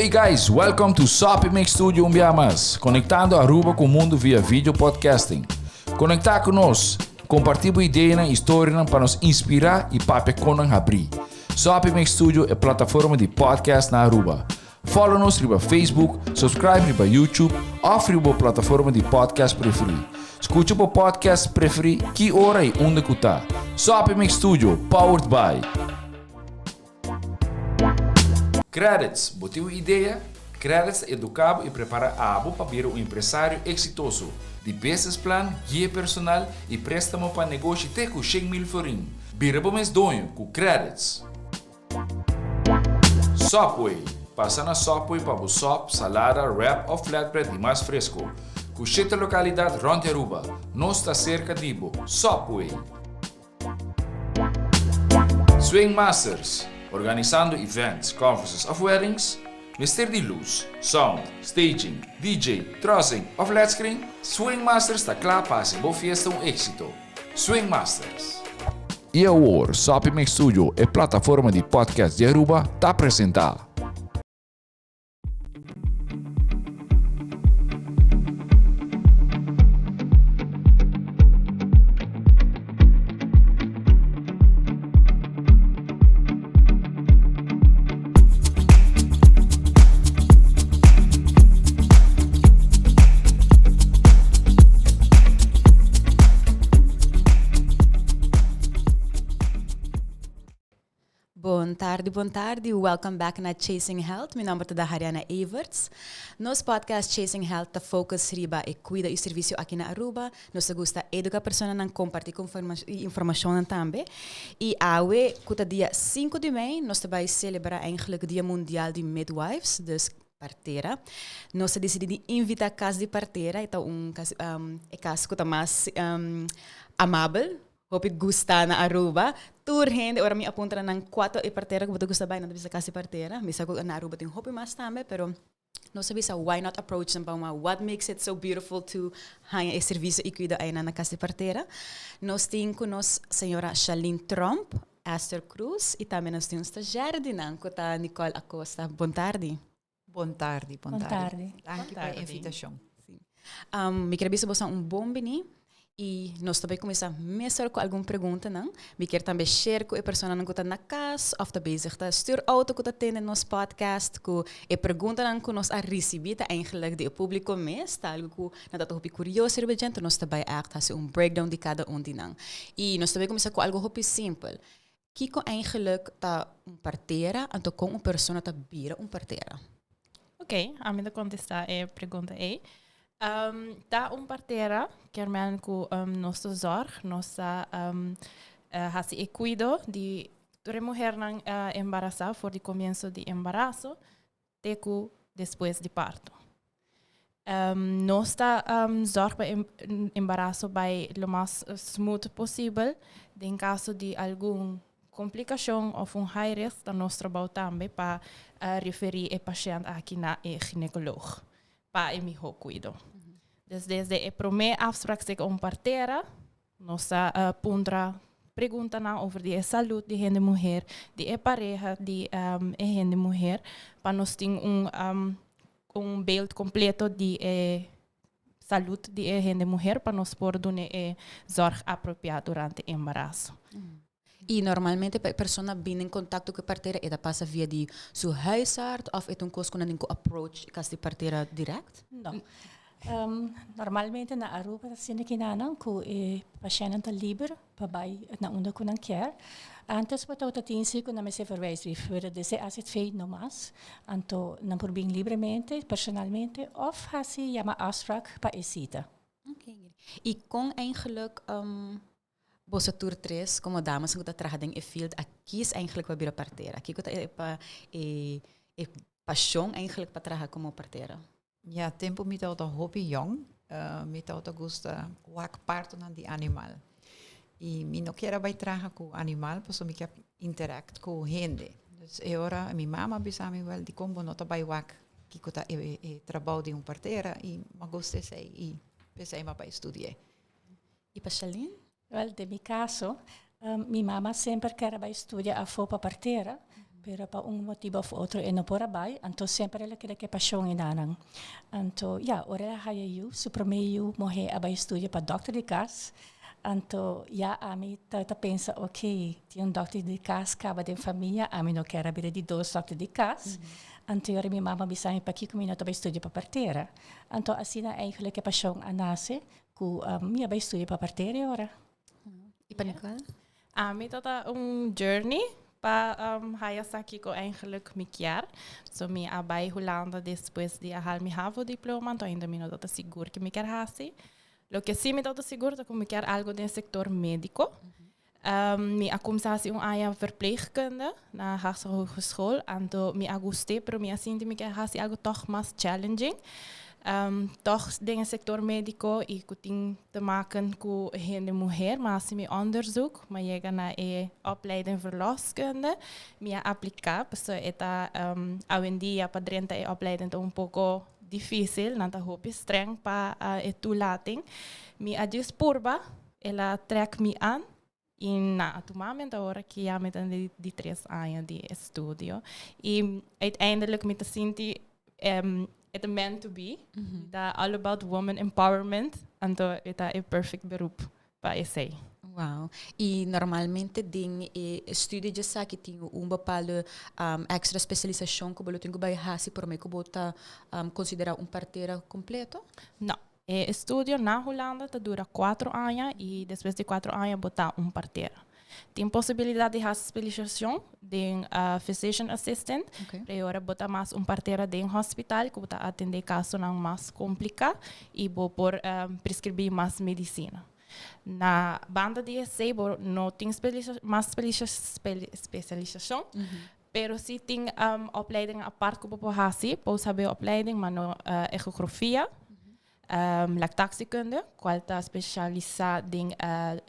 Hey guys, welcome to Soppy Mix Studio un bia mas, conectando Aruba cu mundo via video podcasting. Conecta cu nos, comparti bo ideanan y historianan pa nos inspira y papia con nan habri. Soppy Mix Studio e plataforma di podcast na Aruba. Follow nos riba Facebook, subscribe riba YouTube of riba bo plataforma di podcast preferi. Scucha bo podcast preferi ki ora y unda cu ta. Soppy Mix Studio, powered by. Credits, bo tin un idea? Credits ta educa bo y prepara abo pa bira un empresario exitoso. Di business plan, guia personal y prestamo pa negoshi te cu 100,000 florin. Bira bo mes doño cu Credits. Subway, Pasa na Subway pa bo sop, salada, wrap of flatbread di mas fresco. Cu shete localidad rond di Aruba. Nos ta cerca di bo. Subway! Swing Masters, Organisando events, conferences of weddings? Mester di luz, sound, staging, DJ, trussing of led screen? Swing Masters ta cla pa haci bo fiesta un exito. Swing Masters. Y awor, Soppy Mix Studio, e plataforma di podcast di Aruba, ta presenta. Bon tardi, bon tardi. Welcome back na Chasing Health. Mi nomber ta Dahariana Everts. Nos podcast Chasing Health ta focus riba e cuido y servicio aki na Aruba. Nos ta gusta educa personanan, comparti cu informacionnan tambe. Y awe, cu ta dia 5 di mei, nos ta bay celebra eigenlijk Dia Mundial di Midwives, dus partera. Nos ta dicidi di invita Cas di Partera, e ta un cas, e cas cu ta mas amabel, hopi gusta na Aruba. Tur hende, ora mi a puntra nan cua ta e partera cu bo ta gusta bay, nan ta bisa Cas di Partera. Mi sa cu na Aruba tin hopi mas tambe, pero nos a bisa why not approach them pa wak what makes it so beautiful to haña e servicio y cuido aynan na Cas di Partera. Nos tin cu nos señora Shalene Tromp, Esther Cruz y tambe nos tin un stagiaire di nan cu ta Nicole Acosta. Bon tardi. Bon tardi, bon tardi. Danki pa e invitacion. Mi kier bisa boso un bon bini y nos ta bay cuminsa mesora cu algun preguntanan. Mi kier tambe share cu e personanan cu ta na cas of ta bezig ta stuur auto cu ta tende nos podcast cu e preguntanan cu nos a ricibi ta eigenlijk di e publico mes, ta algo cu nan ta hopi curioso riba dje, enton nos ta bay echt haci un breakdown di cada un di nan. Y nos ta bay cuminsa cu algo hopi simpel. Kiko eigenlijk ta un partera, anto kon un persona ta bira un partera? Ok, ami ta kontestá e pregunta ei. Ta un partera kier men ku nos ta zòrg, nos ta hasi e kuido di tur e muhernan embarasá for di komienso di embaraso te ku despues di parto. Nos ta zorg pa e embaraso bai lo mas smooth posibel. Den kaso di algun komplikashon òf un high risk ta nos trabou tambe pa referí e pashènt aki na e ginekoloog pa e mihó kuido. Dus desde e promé afsprak seka un partera Nos ta puntra preguntanan over di e salud di hende muher, di e pareha di e hende muher, pa nos tin un un beeld completo di e salud di e hende muher pa nos por duna e zorg apropia durante embaraso. Y normalmente pa e persona bini en contacto cu e partera e ta pasa via di su huisarts of e ta un cos cu nan tin cu approach e cas di partera direct? No. Normalmente na Aruba ta asina kinanan cu e pashentnan ta liber pa bay na unda cu nan kier. Antes bo tabata tin si cu nan mester verwijsbrief, pero desde AZV no mas. Anto nan por bin libremente, personalmente of haci yama afspraak pa e cita. Ok. Y con eigenlijk Boso tur tres como damas cu ta traha den e field a kies eigenlijk pa bira partera? Kico ta e pa e e pasion eigenlijk pa traha como partera? Ja, tempo mi tabata hopi yong, mi tabata gusta wak partonan di animal. Y mi no kier a bai traha cu animal pasobra mi kier interact cu hende. Dus e ora mi mama a bisa mi, wel dicon bo no ta bai wak kico ta e e trabou di un partera y mi a gusta esey y pesey mi a bai studi'e. I pa Shalene? Wel, den mi kaso, mi mama semper ker a bai studia afó pa partera, Pero pa un motibo of otro e no por a bai, anto semper el a keda ku e pashon enanan. Anto ya, ora el a haya yu, su promé yu muhé a bai studia pa dòkter di kas. Anto ya ami ta ta pensa, ok, tin un dòkter di kas kaba den famia, ami no kier a bira di dos dòkter di kas. Anto ora mi mama a bisa mi pakiko mi no ta bai studia pa partera. Anto asina eigenlijk e pashon a nase ku mi a bai studia pa partera e ora. Y pa Nicole? Ami ta un journey pa haya sa kiko eigenlijk mi kier. So mi a bai Hulanda despues di a haal mi havo diploma, anto ainda mi no ta sigur ki mi kier hasi. Loke si mi ta sigur ta ku mi kier algo den sector medico. Mi a kumsa hasi un aña verpleegkunde na Haagse Hogeschool, anto mi a gust'é, pero mi a sinti mi kier hasi algo tòg mas challenging. Tòg den e sector medico i ku tin te maken ku hende muher. Mi a hasi mi onderzoek, mi a yega na e opleiding verloskunde. Mi a apliká, pasobra e ta awendia pa drenta e opleiding ta un poko difísil, nan ta hopi streng pa e toelating. Mi a djis purba, el a trèk mi an i nan a tuma mi, anto awor aki ya mi ta den di tres aña di estudio. I uiteindelijk mi ta sinti e ta meant to be, mi ta all about woman empowerment, anto e ta e perfect beroep pa esei. Wow. I normalmente den e estudio dje esaki tin un bepaalde extra specialisacion ku bo lo tin ku bai hasi prome ku bo ta considera un partera completo? No. E estudio na Hulanda ta dura cuatro aña i despues di cuatro aña bo ta un partera. Tin posibilidad di hasi specialisacion den physician assistant, pero e ora bo ta mas un partera den hospital ku bo ta atende kasonan mas kompliká i bo por preskribí mas medisina. Na banda di esei bo no tin mas spesialisashon, pero si tin opleiding apart ku bo por hasi, post-hbo-opleiding, ma no echografia, lactatiekunde, kual ta spesialisá den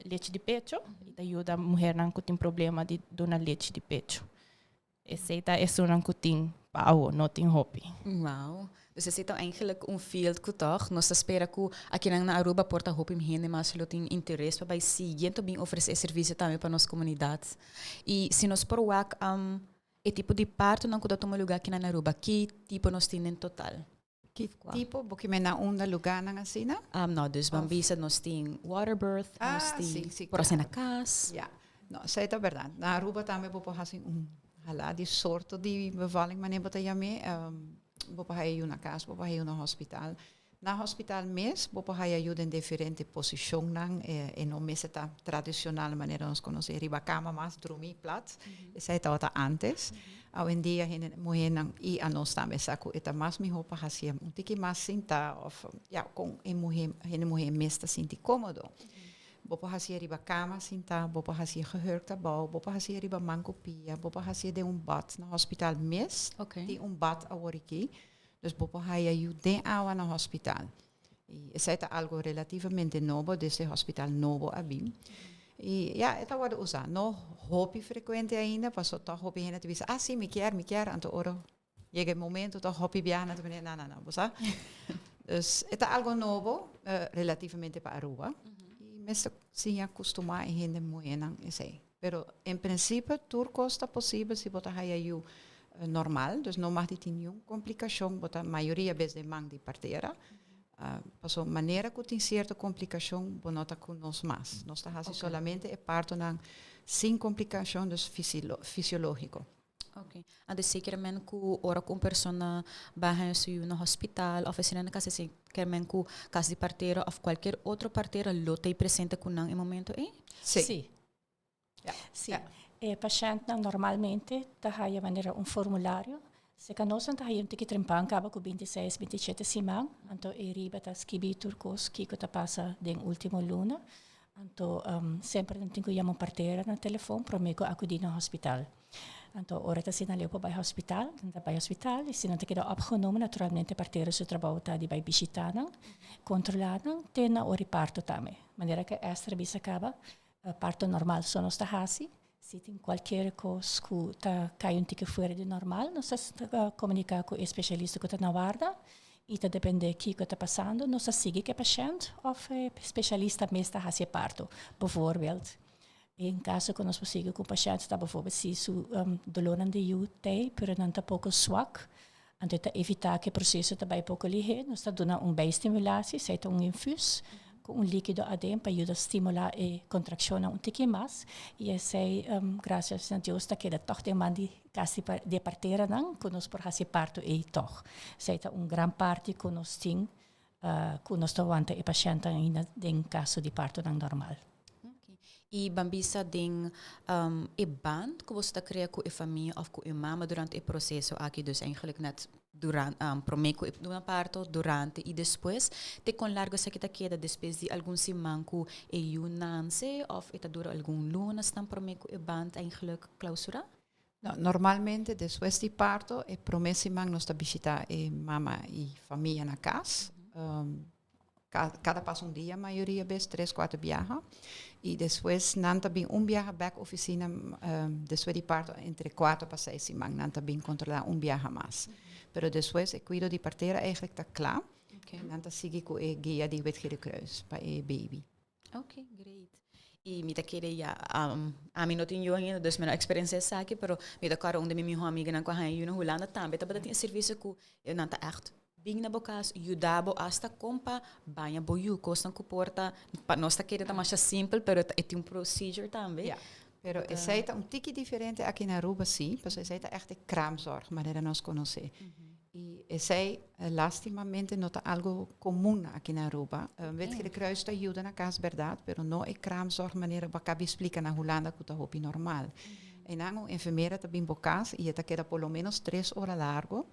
lechi di pecho i ta yuda muhernan ku tin problema di duna lechi di pecho. Esei ta esunnan ku tin pa awo, no tin hopi. Wow. Dus esei ta eigenlijk un field ku tòg nos ta spera ku akinan na Aruba por ta hopi hende mas lo tin interes pa bai sigui en ta bin ofresé e servisio tambe pa nos komunidat. I si nos por wak e tipo di partonan ku ta tuma lugá akinan na Aruba, ki tipo nos tin den total? Ki tipo? Bo ke mena unda lugánan asina? No, dus ban bisa nos tin water birth, nos tin por hasi na kas. Ya, no, esei ta bèrdat. Na Aruba tambe bo por hasi un hala di sorto di bevalling manera bo ta yam'é. Bo por haya yu na kas, bo por haya yu na hospital. Na hospital mes bo por haya yu den diferente posishonnan, e no mester ta tradishonal manera nos konosé riba kama mas drumí plat. Esei tabata ántes. Awendia hende muhénan i anos tambe sa ku e ta mas mihó pa hasié un tiki mas sintá òf ya kon e muhé hende muhé mes ta sinti kómodo. Bo por hasié riba kama sintá, bo por hasié gehurkt abou, bo por hasié riba man ku pia, bo por hasié den un bad na hospital mes. Tin un bad awor aki, dus bo por haya yu den awa na hospital. I esei ta algo relativamente nobo desde hospital nobo a bin. I ya, e ta wòrdu usá. No hopi frekuente ainda, pasobra tòg hopi hende ta bisa, ah si, mi kier, mi kier. Anto ora yega e momento tòg hopi biaha nan ta bini, no, no, no, bo sa. Dus e ta algo nobo relativamente pa Aruba. I mester siña kustumá e hende muhénan esei. Pero en prinsipio tur kos ta posibel si bo ta haya yu normal, dus no mag di tin niun komplikashon, bo ta mayoria bes den man di partera. Pasobra manera ku tin sierto komplikashon bo no ta ku nos mas. Nos ta hasi solamente e partonan sin komplikashon, dus fisiológiko. Ok. Anto esei kier men ku ora ku un persona bai haña su yu na hospital òf esei nan na kas esei kier men ku kas di partera òf kualkier otro partera lo ta ei presente ku nan e momento ei? Sí. Sí. Ja. Sí. Ja. E pashèntnan normalmente ta haya manera un formulario. Seka nos nan ta haya un tiki trempan kaba ku 26, 27 siman. Anto ei riba ta skibí tur kos kiko ta pasa den último luna. Anto semper nan tin ku yama un partera na telefon promé ku akudí na hospital. Anto ora ta asina leu pa bai hospital, nan ta bai hospital i si nan ta keda opgenomen naturalmente partera su trabou ta di bai bishitá nan, kontrolá nan te na ora di parto tambe. Manera ku Esther a bisa kaba, parto normal so nos ta hasi, si tin kualkier kos ku ta kai un tiki fuera di normal nos ta komuniká ku e spesialista ku ta na warda i ta dependé kiko ta pasando nos ta sigui ku e pashènt òf e spesialista mes ta hasi e parto. Bijvoorbeeld. En caso cu nos por sigui cu pashent ta bijvoorbeeld si su dolornan di yu tey, pero nan ta poco zwak, anto ta evita cu e proceso ta bay poco lihe, nos ta duna un bijstimulatie, esey ta un infuus cu un likido aden pa yuda stimula e contraccionnan un tiki mas, y esey, gracias na Dios, ta keda toch den man di casi di e parteranan cu nos por haci e parto ey toch. Esey ta un gran parti cu nos tin cu nos ta wanta e pashentnan ainda den caso di partonan normal. Okay. Y ban bisa den e band cu boso ta crea cu e famia of cu e mama durante e proceso aki, dus eigenlijk net durante, prome cu e duna parto, durante y despues, te con largo esaki ta keda despues di algun siman cu e yu nance of e ta dura algun lunasnan prome cu e band eigenlijk clausura? No, normalmente despues di parto e prome siman nos ta bishita e mama y famia na cas. Cada pas un dia mayoria bes, tres, cuater biaha. Y despues nan ta bin un biaha bek oficina despues di parto entre 4 pa 6 siman. Nan ta bin controla un biaha mas. Pero despues e cuido di partera eigenlijk ta cla. Nan ta sigui cu e guia di Wit Gele Kruis pa e baby. Ok, great. Y mi ta kere ya, ami no tin yu ainda, dus mi no experiencia esaki, pero mi ta corda un di mi miho amiganan cu a haña yu na Hulanda tambe tabata tin e servicio cu nan ta echt bin na bo cas, yuda bo hasta con pa baña bo yu, cosnan cu por ta, pa nos ta kere ta masha simpel, pero e tin un procedure tambe. Ja, pero esey ta un tiki diferente aki na Aruba, si, pasobra esey ta echt e kraamzorg, manera nos conoce. Y esey, lastimamente, no ta algo comun aki na Aruba. Wit Gele Kruis ta yuda na cas, berdad, pero no e kraamzorg manera bo a caba explica na Hulanda cu ta hopi normal. Y nan un enfermera ta bin bo cas y e ta keda por lo menos 3 ora largo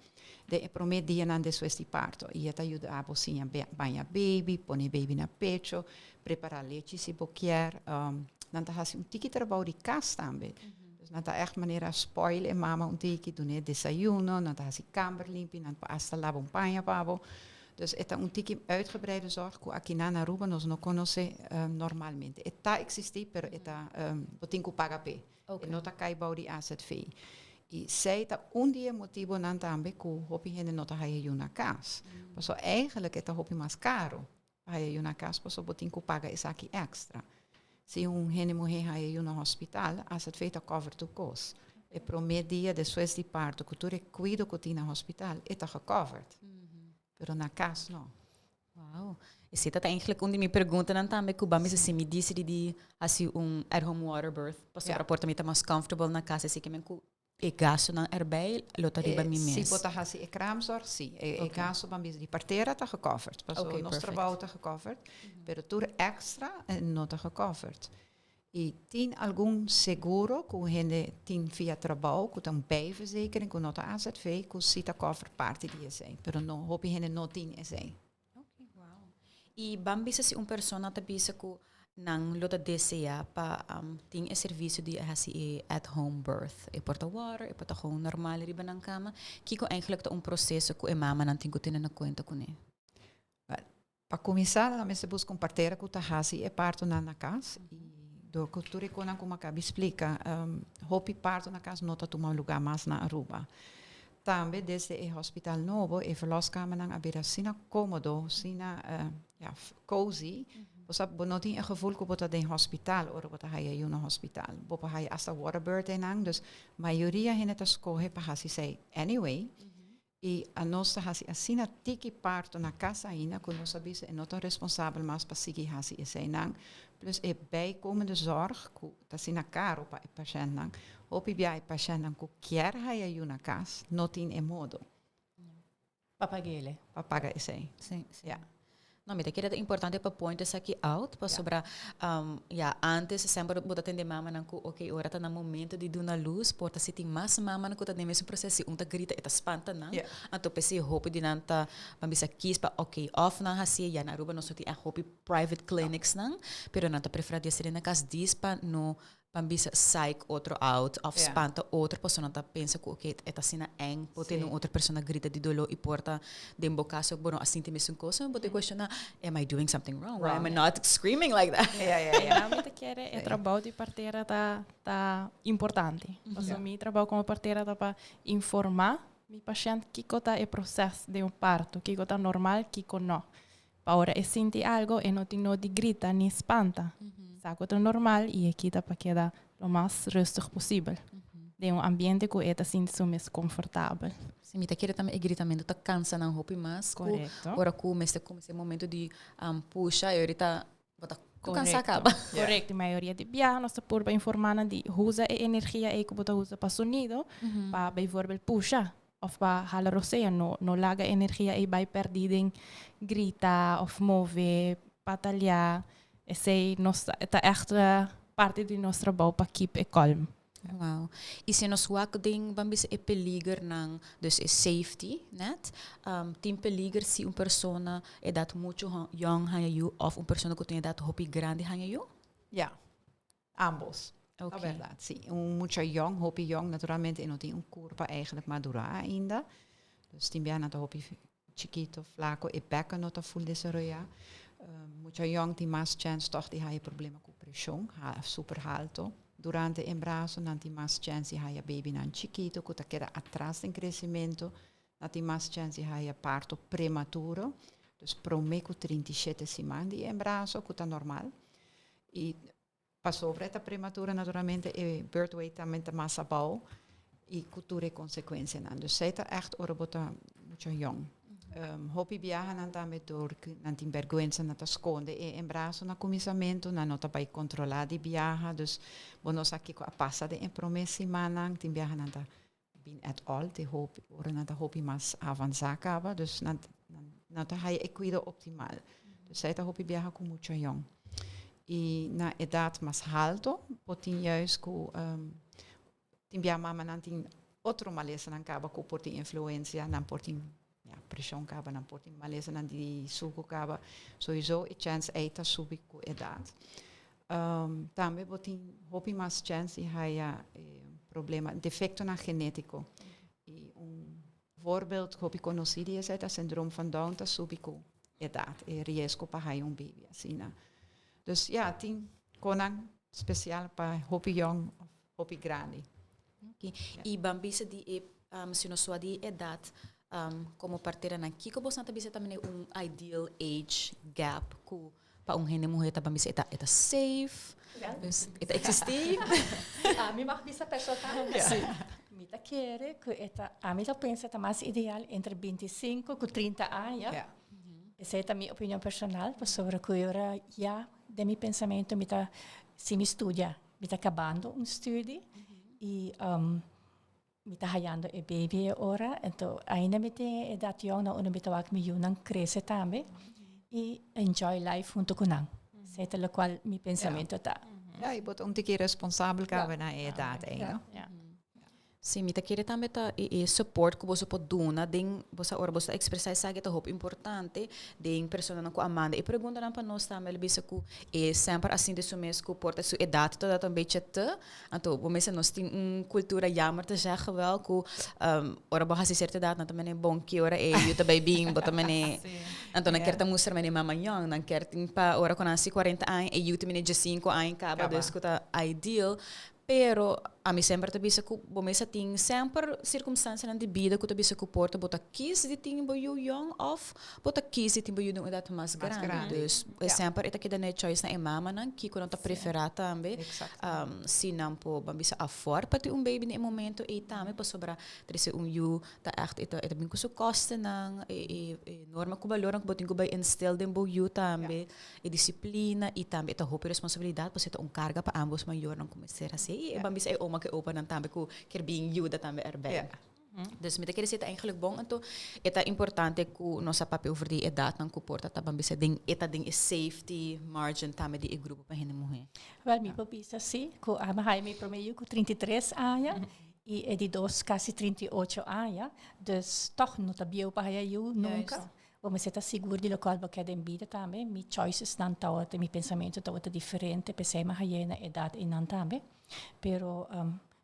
den e prome dianan despues di parto. Y e ta yuda bo siña baña baby, pone baby na pecho, prepara lechi si bo kier. Nan ta haci un tiki trabou di cas tambe. Dus nan ta echt manera spoil e mama un tiki, duna desayuno, nan ta haci kamber limpi, nan ta hasta laba un paña pa bo. Dus e ta un tiki uitgebreide zorg cu aki na Aruba nos no conoce normalmente. E ta existi, pero e ta bo tin cu paga p'e. E no ta cay bou di AZV. Y esey ta un di e motibonan tambe cu hopi hende no ta haya yu na cas. Paso eigenlijk e ta hopi mas caro. Haya yu na cas paso bo tin cu paga esaki extra. Si un hende muhe haya yu na hospital, AZV ta cover tur cos. E prome dia despues di parto, cu tur e cuido cu tin na hospital, e ta gecovered. Pero na cas no. Wow. Esey ta eigenlijk un di mi preguntanan tambe cu ban bisa si mi decidi di haci un at home water birth. Pasobra por ta mi ta mas comfortable na cas, asina cu men e gastonan erbij lo ta riba mi Si mes. bo ta hasi e kraamzorg, si. E gasto van di partera ta gecoverd. Paso nos trabou ta gecoverd. Pero tur extra no ta gecoverd. Y tin algun seguro cu hende tin via trabou, cu ta un bijverzekering, cu no ta AZV, cu si ta cover parti di esey. Pero no, hopi hende no tin esey. Ok, wow. Y ban bisa si un persona ta bisa cu nan lo ta desea pa tin e servicio di hasi e at home birth. E por ta water, e por ta gewoon normal riba nan cama. Kiko eigenlijk ta un proceso cu e mama nan tin cu tene na cuenta cu ne? Pa cuminsa, nan mester busca un partera cu ta hasi e parto na cas. Y door cu tur e cosnan cu mi a caba explica, hopi parto na cas no ta tuma luga mas na Aruba. Tambe desde e hospital nobo, e verloskamernan a bira asina comodo, asina ja, cozy. Bo bo no tin e gevoel cu bo ta den hospital, ora bo ta haya yu na hospital. Bo por haya hasta waterbirth einan, dus mayoria hende ta scoge pa hasi esey anyway. Y anos ta hasi asina tiki parto na cas ainda, cu nos a bisa e no ta responsabel mas pa sigui hasi eseynan. Plus e bijkomende zorg, cu ta asina caro pa e pashentnan. Hopi bia e pashentnan cu kier haya yu na cas, no tin e modo. Pa pag'e. Pa paga esey. Si. No, mi ta kere ta importante pa point esaki out, pasobra ja, antes semper bo ta tende mamanan cu, ok, ora ta na momento di duna luz, por ta si tin mas mamanan cu ta den mesun proceso, si un ta grita, e ta spanta nan. Anto p'esey hopi di nan ta, ban bisa kies pa, ok, of nan haci'e, ja, na Aruba nos no tin echt hopi private clinics nan, pero nan ta prefera di haci'e na cas dis pa no ban bisa psych otro out of spanta otro persona ta pensa cu, ok, e ta asina eng, por tin un otro persona grita di dolor y por ta den bo caso bo no a sinti mesun cosa, bo ta cuestiona, "Am I doing something wrong? Why am I not screaming like that?" Ja. Na mi ta kere e trabou di partera ta importante. Paso mi trabou como partera ta pa informa mi pashent kiko ta e proceso di un parto, kiko ta normal, kiko no. Pa ora e sinti algo e no tin no di grita ni spanta. Sa ku ta normal i e kita pa keda lo mas rustig posibel. Den un ambiente ku e ta sinti su mes komfortabel. Si, mi ta kere tambe e gritamentu ta kansa nan hopi mas ku ora ku mester kuminsá e momento di pusha i orita bo ta tur kansá kaba. Korekto. Mayoria di biaha nos ta purba informá nan di usa e energia ei ku bo ta usa pa sonido pa bijvoorbeeld pusha òf pa hala rosea. No no laga e energia ei bai pèrdí den grita òf move, pataleá. Esei nos ta ègt parti di nos trabou pa keep e kalm. Wow. I si nos wak den ban bisa e peligernan, dus e safety net, tin peliger si un persona edat muchu yong haña yu òf un persona ku tin edat hopi grandi haña yu? Ja, ambos. Ta bèrdat, si. Un mucha yong, hopi yong, naturalmente e no tin un kurpa eigenlijk madurá ainda. Dus tin biaha nan ta hopi chikito, flako, e bekken no ta ful desaroyá. Mucha yong tin mas chèns tòg di haya problema ku preshon super halto. Durante embaraso nan tin mas chèns di haya babynan chikito ku ta keda atras den kresementu. Nan tin mas chèns di haya parto prematuro, dus promé ku 37 siman di embaraso, ku ta normal. I pasobra e ta prematuro naturalmente e birth weight tambe ta mas abou i ku tur e konsekuensianan. Dus esei ta ègt ora bo ta mucha yòn. Hopi biaha nan tambe dor ku nan tin bèrgwensa nan ta skonde e embaraso na kuminsamentu, nan no ta bai kontrolá di biaha, dus bo no sa kiko a pasa den e promé simannan. Tin biaha nan ta bin at all te hopi ora nan ta hopi mas avansá kaba, dus nan nan ta haya e kuido optimal. Dus esei ta hopi biaha ku mucha yòn. I na edat mas halto bo tin juist ku tin biaha mamanan tin otro malesanan kaba ku por tin influensia, nan por tin ya preshon kaba, nan por tin malesanan di suku kaba. Sowiso e chèns ei ta subi ku edat. Tambe bo tin hopi mas chèns di haya problema, defektonan genétiko. I un voorbeeld hopi konosí di esei ta sindroom van Down ta subi ku edat, e riesgo pa haya un baby asina. Dus ya, tin konan spesial pa hopi yòn òf hopi grandi. Oké. I ban bisa di e, si nos wak di edat, komo parteranan, kiko boso ta bisa ta mene un ideal age gap ku pa un hende muhé ta ban bisa e ta e ta safe, dus e ta eksistí? Ami mag bisa personal? Sí. Mi ta kere ku e ta, ami ta pensa ta mas ideal entre bintisinko ku trinta aña. Esei ta mi opinion personal pasobra ku e ora ya den mi pensamentu mi ta si mi studia mi ta kabando un studi i Mi ta hayando e baby e ora, ento ainda mi tin e edat yong na unda mi ta wak mi yunan crece tambe y enjoy life hunto cu nan. Esey ta locual mi pensamento ta. Ja, y bo ta un tiki responsabel caba na e edat ey, no? Sí, mi ta kere tambe ta e e support ku boso por duna den bo sa ora boso ta ekspresá esaki ta hopi importante den personanan ku a manda e preguntanan pa nos tambe. El a bisa ku e semper a sinti su mes ku por ta su edat ta un bechi te Anto bo mester nos tin un cultura jammer te zeggen wel ku ora bo hasi cierta edad nan ta mene bon ki ora e yu ta bay bin bo ta mene anto nan kier ta mustra mene mama yong nan kier tin pa ora ku nan hasi cuarenta aña e yu ta mene diescinco aña kaba dus ku ta ideal pero ami semper ta bisa ku bo mester tin semper circumstancianan di bida ku ta bisa ku por ta bo ta kies di tin bo yu yong of Bo ta kies di tin bo yu den un edat mas grandi. Dus semper e ta keda na e choice na e mamanan kiko nan ta preferá tambe. Si nan por ban bisa afford pa tin un baby na e momento ei tambe pasobra trese un yu ta ègt e ta e ta bin ku su kostenan, e e norma ku balornan ku bo tin ku bai instil den bo yu tambe, e disiplina i tambe e ta hopi responsabilidat pasobra e ta un karga pa ambos mayornan ku mester hasi i e ban bisa e oma ku e opanan tambe ku kier bin yuda tambe erbij. Dus mi ta kere si e ta eigenlijk bon, anto e ta importante ku nos a papia over di edatnan ku por ta taban bisa den e ta den e safety margin tambe di e grupo pa hende muhé. Wel, mi por bisa si, ku ami haña mi promé yu ku 33 aña i e di dos kasi 38 aña, dus tòg no ta bieu pa haña yu nunka. Bo mester ta sigur di lokual bo ke den bida tambe. Mi choicesnan tabata, mi pensamentu tabata diferente, p'esei mi a hañ'é na edat einan tambe. Pero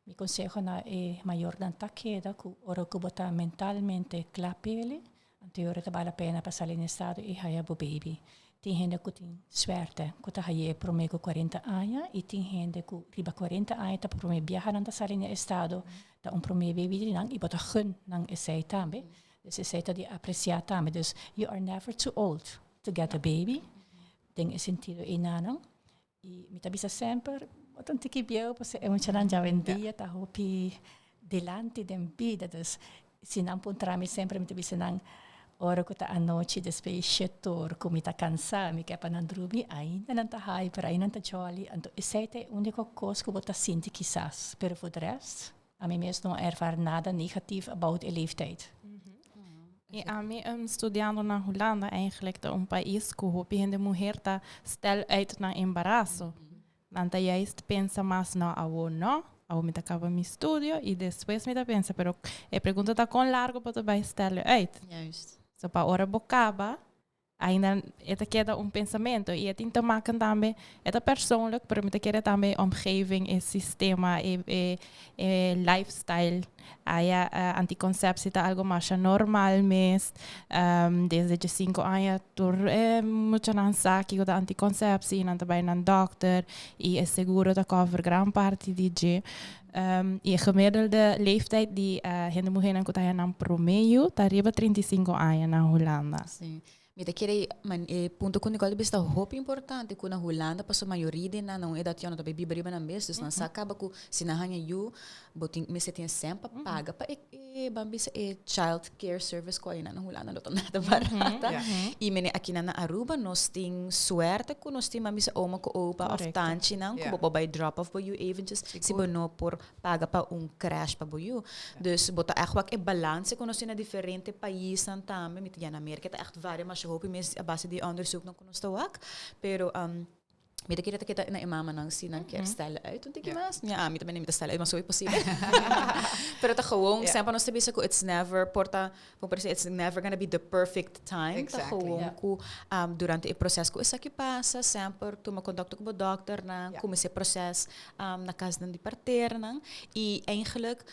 Mi conseho na e mayornan ta keda cu ora cu bo ta mentalmente cla pele, anto e ora ta bal la pena pa sali na estado y haya bo baby. Tin hende cu tin suerte cu ta haye prome cu cuarenta aña y tin hende cu riba cuarenta aña ta prome biaha nan ta sali na estado, ta un prome baby di nan y bo ta gun nan esey tambe. Dus esey ta di aprecia tambe. Dus you are never too old to get a baby den e sentido eynanan. I mi ta bisa semper, bo ta un tiki bieu pasobra e muchanan djawendia ta hopi dilanti den bida. Dus si nan puntra mi semper mi ta bisa nan, ora ku ta anochi despues shetor ku mi ta kansa, mi ke pa nan drumi, ainda nan ta hyper, ainda nan ta jolly. Anto esei ta e uniko kos ku bo ta sinti kisas, pero for de rest, ami mes no a ervaar nada negatief about e leeftijd. I ami studiando na Hulanda, eigenlijk ta un pais ku hopi hende muher ta stel uit nan embaraso. Nan ta juist pensa mas, no, awo no, awo mi ta kaba mi studio i despues mi ta pensa, pero e pregunta ta kon largo bo ta bai stel uit. So pa ora bo kaba, ainda e ta keda un pensamento i e tin te maken tambe, e ta persoonlijk, pero mi ta kere tambe e omgeving, e sistema, e lifestyle. Aya anticonceptie ta algo masha normal mes. Desde dje 5 aña tur e muchanan sa kiko ta anticonceptie, nan ta bai nan dokter i e seguro ta cover gran parti di dje. I e gemiddelde leeftijd di hende muhernan ku ta haya nan prome yu ta riba 35 aña na Hulanda. Si. Mi ta kere man e punto ku Nicole bisa ta hopi importante, ku na Hulanda paso mayoria di nan na un edat yòn no ta bai biba riba nan mes, dus nan sa kaba ku si nan haña yu bo tin mester tin sèn pa paga pa e ban bisa e child care service ku aynan na Hulanda no ta nada barata. I mene akinan na Aruba nos tin suerte ku nos tin ban bisa oma ku opa òf tanchinan ku bo por bai drop off bo yu eventjes si bo no por paga pa un crèche pa bo yu. Dus bo ta ègt wak e balanse ku nos tin na diferente paisnan tambe. Mi ta ya na Merka ta ègt varia masha hopi mes a base di e onderzoeknan ku nos ta wak. Pero mi ta kere ta keda na e mamanan si nan kier stèl uit un tiki mas. Ya ami tambe mi ta stèl uit mas hopi posibel. Pero ta gewoon semper nos ta bisa ku it's never por ta por por it's never gonna be the perfect time. Ta gewoon ku durante e proces ku esaki pasa semper tuma kontakto ku bo dòkternan, kuminsá e proces na kasnan di parternan i eigenlijk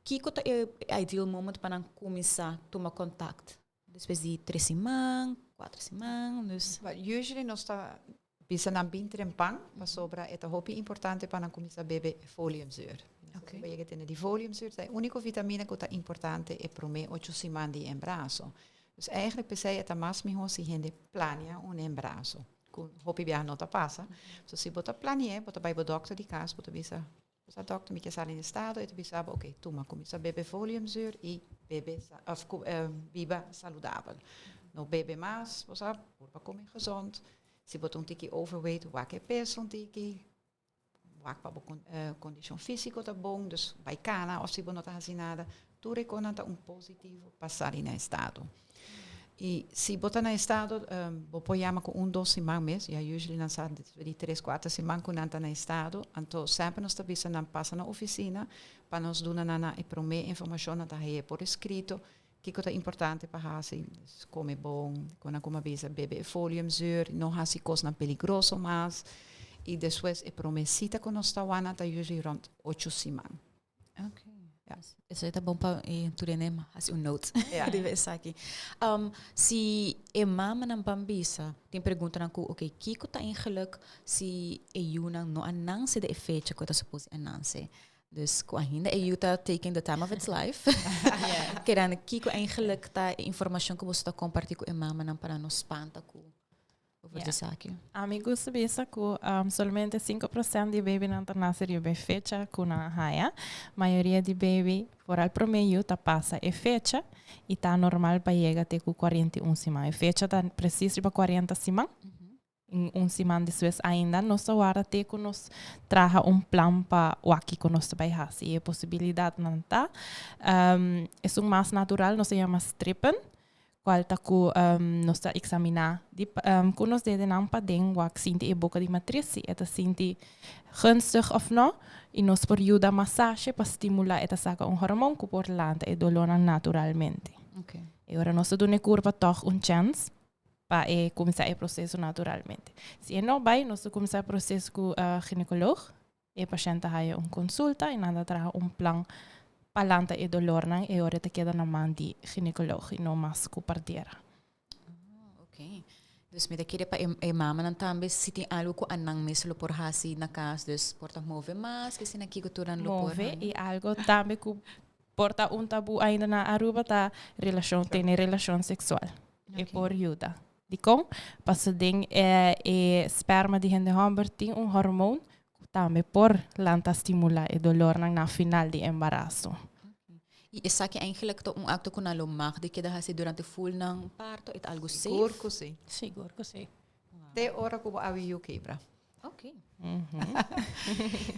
kiko ta e ideal moment pa nan kuminsá tuma kontakt? Despues di 3 siman, 4 siman, dus. But usually nos ta bisa nan bin trempan, pasobra e ta hopi importante pa nan kuminsá bebe foliumzuur. Okay. Yega tene di foliumzuur, ta e úniko vitamina ku ta importante e promé 8 siman di embaraso. Dus eigenlijk p'esei e ta mas mihó si hende plania un embaraso. Ku hopi biaha no ta pasa. So si bo ta plania, bo ta bai bo dòkter di kas, bo ta bisa, "Sa dòkter, mi ke sali na estado," e ta bisa, "Ok, tuma, kuminsá bebe foliumzuur i bebe of biba saludabel. No bebe mas, bo sa, pa kome gezond. Si bo ta un tiki overweight, wak e peso un tiki, wak pa bo kondishon físiko ta bon, dus bai kana òf si bo no ta hasi nada." Tur e kosnan ta un positivo pa sali na estado. I si bo ta na estado, bo por yama ku 1, 2 siman mes, ya usually nan sa di 3, 4 siman ku nan ta na estado, anto semper nos ta bisa nan pasa na ofisina pa nos duna nan e promé informashon, nan ta haña por eskrito kiko ta importante pa hasi, kome bon, kon nan kuma bisa, bebe foliumzuur, no hasi kosnan peligroso mas, i despues e promé sita ku nos ta wana ta usually rond 8 siman. Okay. Ja. Esei ta bon pa tur hende hasi un note riba esaki. Si e mamanan ban bisa, tin preguntanan ku, ok, kiko ta eigenlijk si e yunan no a nanse den e fecha ku e ta supos di a nanse? Dus ku ainda e yu ta taking the time of its life. Kedan kiko eigenlijk ta e informashon ku boso ta kompartí ku e mamanan pa nan no spanta ku over esaki? Ami gusta bisa ku solamente 5% di babynan ta nase riba e fecha ku nan haya. Mayoria di baby, vooral promé yu, ta pasa e fecha i ta normal pa yega te ku 41 siman. E fecha ta presis riba 40 siman. Un siman despues ainda nos ta warda te ku nos traha un plan pa wak kiko nos ta bai hasi. E posibilidatnan ta esun mas natural nos ta yama strippen, kual ta ku nos ta eksaminá di ku nos dedenan paden wak sinti e boka di matris si e ta sinti gunstig òf no, i nos por yuda masashe pa stimulá e ta saka un hormon ku por lanta e dolónan naturalmente. E ora nos ta duna e kurpa tòg un chèns pa e kuminsá e proseso naturalmente. Si e no bai, nos ta kuminsá e proseso ku ginekoloog. E pashènt ta haya un konsulta i nan ta traha un plan pa lanta e dolornan, e ora e ta keda na man di ginekoloog i no mas ku partera. Ok. Dus mi ta kere pa e mamanan tambe si tin algo ku anan mes lo por hasi na kas, dus por ta move mas, ke asina kiko tur nan lo por. Move i algo tambe ku por ta un tabú ainda na Aruba ta relashon, tene relashon seksual. E por yuda. Dikon? Paso den e, e sperma di hende homber tin un hormoon ku tambe por lanta stimula e dolornan na final di embaraso. Y esaki eigenlijk ta un acto cu nan lo mag di keda haci durante full nan parto? E ta algo safe? Sigur cu si. Sigur cu si. Te ora cu bo awi yu kebra. Ok.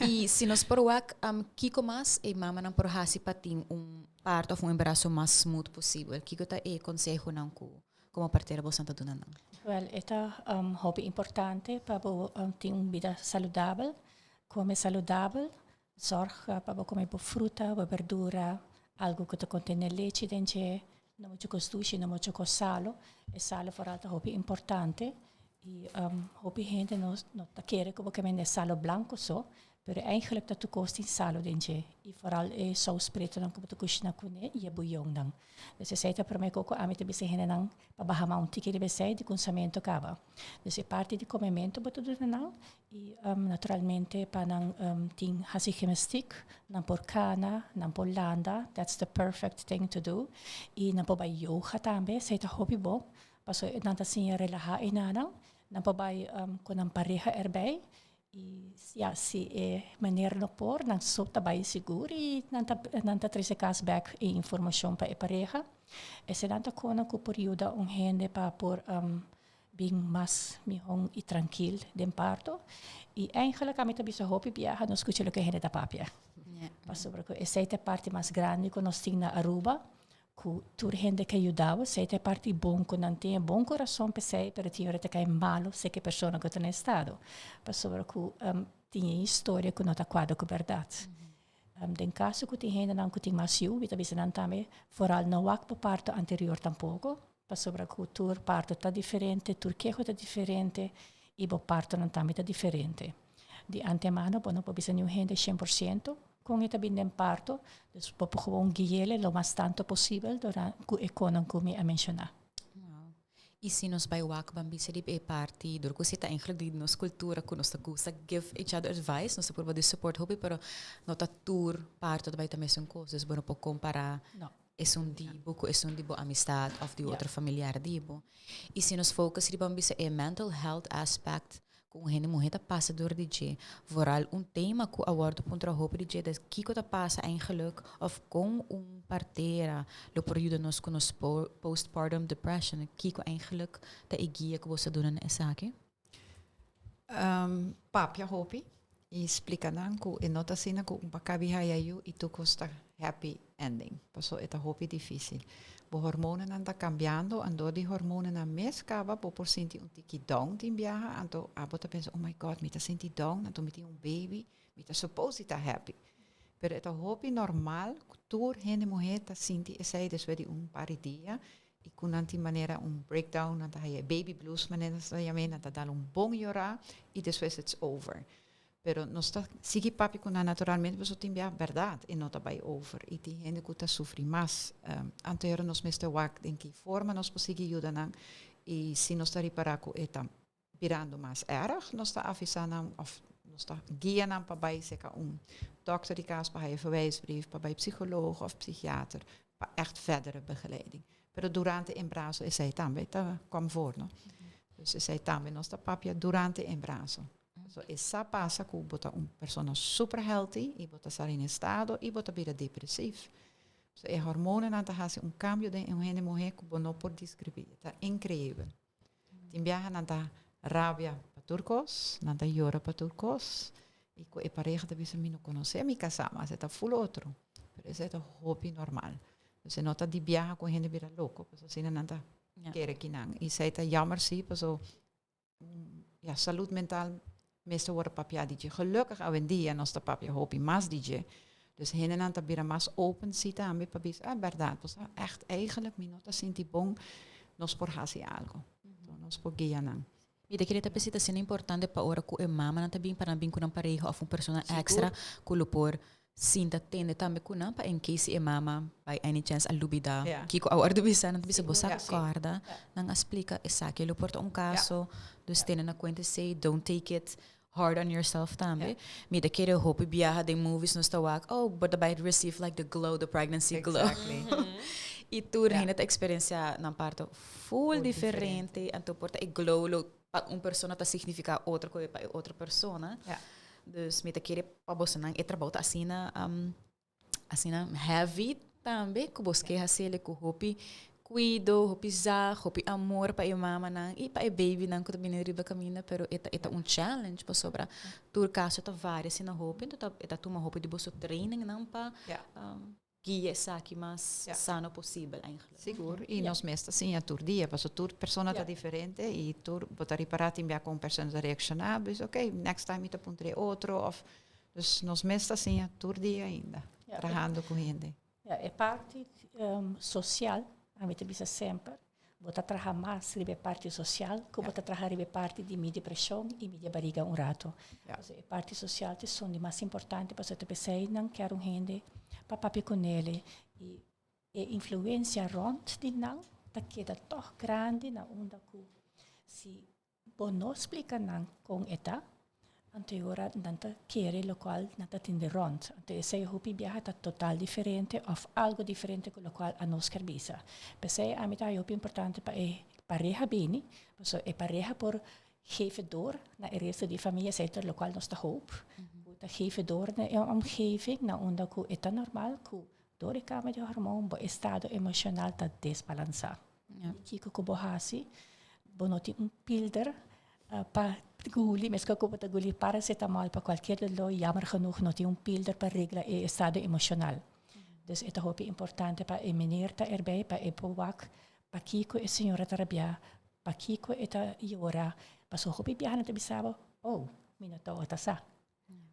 Y si nos por wak, kico mas e mamanan por haci pa tin un parto of un embaraso mas smooth posibel? Kico ta e consehonan cu como partera boso ta duna nan? Wel, e ta hopi importante pa bo tin un bida saludabel, come saludabel, zorg pa bo come bo fruta, bo berdura, algo cu ta contene lechi den dje, no mucho cos dushi, no mucho cos salo. E salo vooral ta hopi importante y hopi hende no ta kere cu bo ke mende salo blanco so, pero eigenlijk ta tur cos tin salo den dje y vooral e saus pretonan cu bo ta cushina cune y e buyonnan. Dus esei ta prome cu ami ta bisa hendenan pa baha man un tiki riba esei di cunsamento caba. Dus e parti di comemento bo ta duna nan y naturalmente pa nan tin haci gymnastiek, nan por cana, nan por landa, that's the perfect thing to do. Y nan por bay yoga tambe, esei ta hopi bon, pasobra nan ta siña relaha enanan, nan por bay cu nan pareha erbij y ya, si e meneer no por, nan so ta bay sigur y nan ta trece cas bek e informacion pa e pareha. Eseinan ta cosnan cu por yuda un hende pa por bin mas miho y trankil den parto. Y eigenlijk ami ta bisa hopi biaha no scucha loke hende ta papia. Pasobra cu esey ta e parti mas grandi cu nos tin na Aruba, cu tur hende ke yuda bo, esey ta e parti bon cu nan tin e bon corazon p'esey, pero tin ora ta cay malo si e persona cu ta na estado. Pasobra cu tin e historia cu no ta cuadra cu berdad. Den caso cu tin hendenan cu tin mas yu, mi ta bisa nan tambe, vooral no wak bo parto anterior tampoco, pasobra cu tur parto ta diferente, tur keho ta diferente y bo partonan tambe ta diferente. Di antemano bo no por bisa niun hende 100% con e ta bin den parto, dus bo por gewoon gui'ele lo mas tanto posibel durante cu e cosnan cu mi a menciona. Wow. Y si nos bay wak ban bisa di e parti, door cu si ta eigenlijk di nos cultura cu nos ta gusta give each other advice, nos ta purba di support hopi, pero no ta tur parto ta bay ta mesun cos, dus bo no por compara No. esun di bo cu esun di bo amistad of di otro familiar di bo. Y si nos focus riba ban bisa e mental health aspect cu un hende muhe ta pasa door di dje, vooral un tema cu a wordo puntra hopi di dje, dus kico ta pasa eigenlijk of con un partera lo por yuda nos cu nos postpartum depression, kico eigenlijk ta e guia cu bo ta duna na esaki? Papia hopi y explica nan cu e no ta asina cu bo a caba di haya yu y tur cos ta happy ending. Paso e ta hopi dificil. Bo hormonanan ta cambiando, anto di hormonanan mes caba bo por sinti un tiki down tin biaha, anto abo ta pensa, "Oh my God, mi ta sinti down, anto mi tin un baby, mi ta supposed ta happy." Pero e ta hopi normal, tur hende muhe ta sinti esey despues di un par di dia y cu nan tin manera un breakdown, nan ta haya baby blues manera nan ta yama, nan ta dal un bon yora y despues it's over. Pero nos ta sigui papia cu nan naturalmente, pasobra tin bia berdad e no ta bay over y tin hende cu ta sufri mas. Anto era nos mester wak den ki forma nos por sigui yuda nan y si nos ta ripara cu e ta birando mas erg, nos ta avisa nan of nos ta guia nan pa bay cerca un dokter di cas pa haya verwijsbrief, pa bay psycholoog of psychiater, pa echt verdere begeleiding. Pero durante embaraso esey tambe ta kwam voor, no? Dus esey tambe nos ta papia durante embaraso. So esey pasa cu bo ta un persona super healthy y bo ta sali in estado y bo ta bira depressief. So e hormonanan ta haci un cambio den un hende muhe cu bo no por describi. Ta increibel. Tin biaha nan ta rabia pa tur cos, nan ta yora pa tur cos. Y cu e pareha ta bisa mi no conoce mi casa, mas e ta full otro. Pero esey ta hopi normal. Dus e no ta di biaha cu hende bira loco, pues asina nan ta kere kinan. Y esey ta jammer si, paso ja, salud mental meestal wordt papia di dje. Gelukkig awendia nos ta papia hopi mas di dje. Dus hendenan ta bira mas open si tambe pa bisa, ah, berdad, pues echt eigenlijk mi no ta sinti bon, nos por hasi algo. So, nos por guia nan. Mi ta kere ta pensa ta importante pa ora cu e mama nan ta bin pa nan bin cu nan pareha of un persona extra cu lo por sinta tende tambe cu nan pa in case e mama by any chance a lubida kico a wordo bisa, nan ta bisa bo sa corda, nan a explica esaki lo por ta un caso, dus tene na cuenta esey, don't take it hard on yourself tambe. Mi ta kere hopi biaha den movies nos ta wak, oh, but by receive like the glow, the pregnancy glow. Y tur hende ta experiencia nan parto full diferente. Anto por ta e glow lo pa un persona ta significa otro cu pa e otro persona. Dus mi ta kere pa bosonan e trabou ta asina um, asina heavy tambe cu bos ke haciele cu hopi cuido, hopi zag, hopi amor pa e mamanan y pa e babynan cu ta bini riba caminda, pero e ta e ta un challenge pasobra tur caso ta varia asina hopi, enton ta e ta tuma hopi di boso trainingnan pa um, guia esaki mas sano posibel eigenlijk. Sigur, y nos mes ta siña tur dia, pasobra tur persona ta diferente y tur bo ta ripara tin bia con un persona ta reacciona, bo bisa ok, next time mi ta puntra e otro of, dus nos mes ta siña tur dia ainda, trahando cu hende. Ja, e parti social, ami ta bisa semper, Bo ta traha mas riba e parti social ku bo ta traha riba e parti di midi preshon i midi e bariga un rato. Pasobra e parti social ta esun di mas importante pasobra ta p'esei nan kier un hende pa papia ku nele i e influensia rònt di nan ta keda tòg grandi na unda ku si Bo no splika nan kon e ta, anto e ora nan ta kere lokual nan ta tende rònt. Anto esei hopi biaha ta total diferente òf algu diferente ku lokual anos ker bisa. P'esei ami ta haña hopi importante pa e pareha bini, pasobra e pareha por geven door na e resto di e famia, esei ta lokual nos ta hoop, ku ta geven door na e omgeving na unda ku e ta normal ku door e kambio di hormoon bo estado emoshonal ta desbalansá. Kiko ku bo hasi, bo no tin un pilder pa guli, meskos ku bo ta guli paracetamol pa kualkier doló, jammer genoeg no tin un pilder pa regla e estado emoshonal. Dus e ta hopi importante pa e meneer ta erbij pa e por wak pakiko e señora ta rabiá, pakiko e ta yora, pasobra hopi biaha nan ta bisa bo, oh, mi no tabata sa.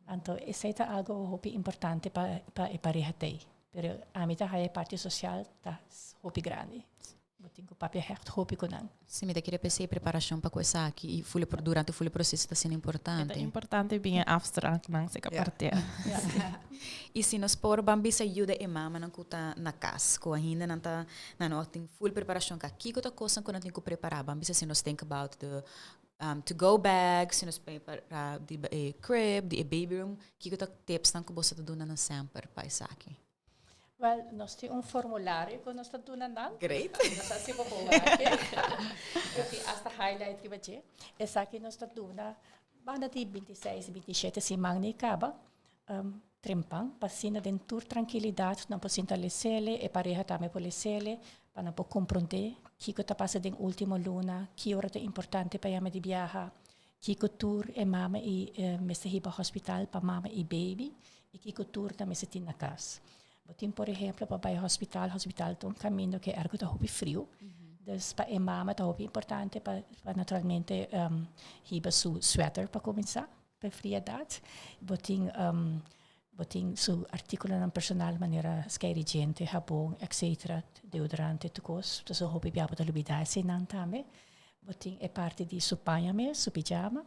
Anto esei ta algo hopi importante pa pa e pareha tei. Pero ami ta haya e parti social ta hopi grandi. Bo tin ku papia hègt hopi ku nan. Si, mi ta kere p'esei preparashon pa ku esaki i ful e durante ful e proseso ta asina importante. E ta importante bin e afspraaknan si ka partea. I si nos por ban bisa yuda e mamanan ku ta na kas, ku ainda nan ta nan no tin ful preparashon ka kiko ta kosnan ku nan tin ku prepará? Ban bisa si nos think about the to go bag, si nos prepara di e crib, di e baby room, kiko ta tipsnan ku boso ta duna nan semper pa esaki? Wel, nos tin un formulario ku nos ta duna nan. Great. No sa si bo por wak e. Yo tin asta highlight riba dje. Esaki nos ta duna banda di bintiseis, bintishete siman ni kaba. Trempan, pa asina den tur trankilidat nan por sinta lesele, e pareha tambe por lesele, pa nan por komprondé kiko ta pasa den último luna, ki ora ta importante pa yama di biaha, kiko tur e mama i mester hiba hospital pa mama i baby, i kiko tur nan mester tin na kas. Bo tin por ehemplo pa bai hospital, hospital ta un kaminda ku e ergo ta hopi friu, dus pa e mama ta hopi importante pa naturalmente hiba su sweater pa kuminsá. Pa friedat, bo tin bo tin su artíkulonan personal manera skei djente, habon, etcetera, deodorante, tur kos. Entonces hopi bia bo ta lubidá eseinan tambe. Bo tin e parti di su paña mes, su pijama,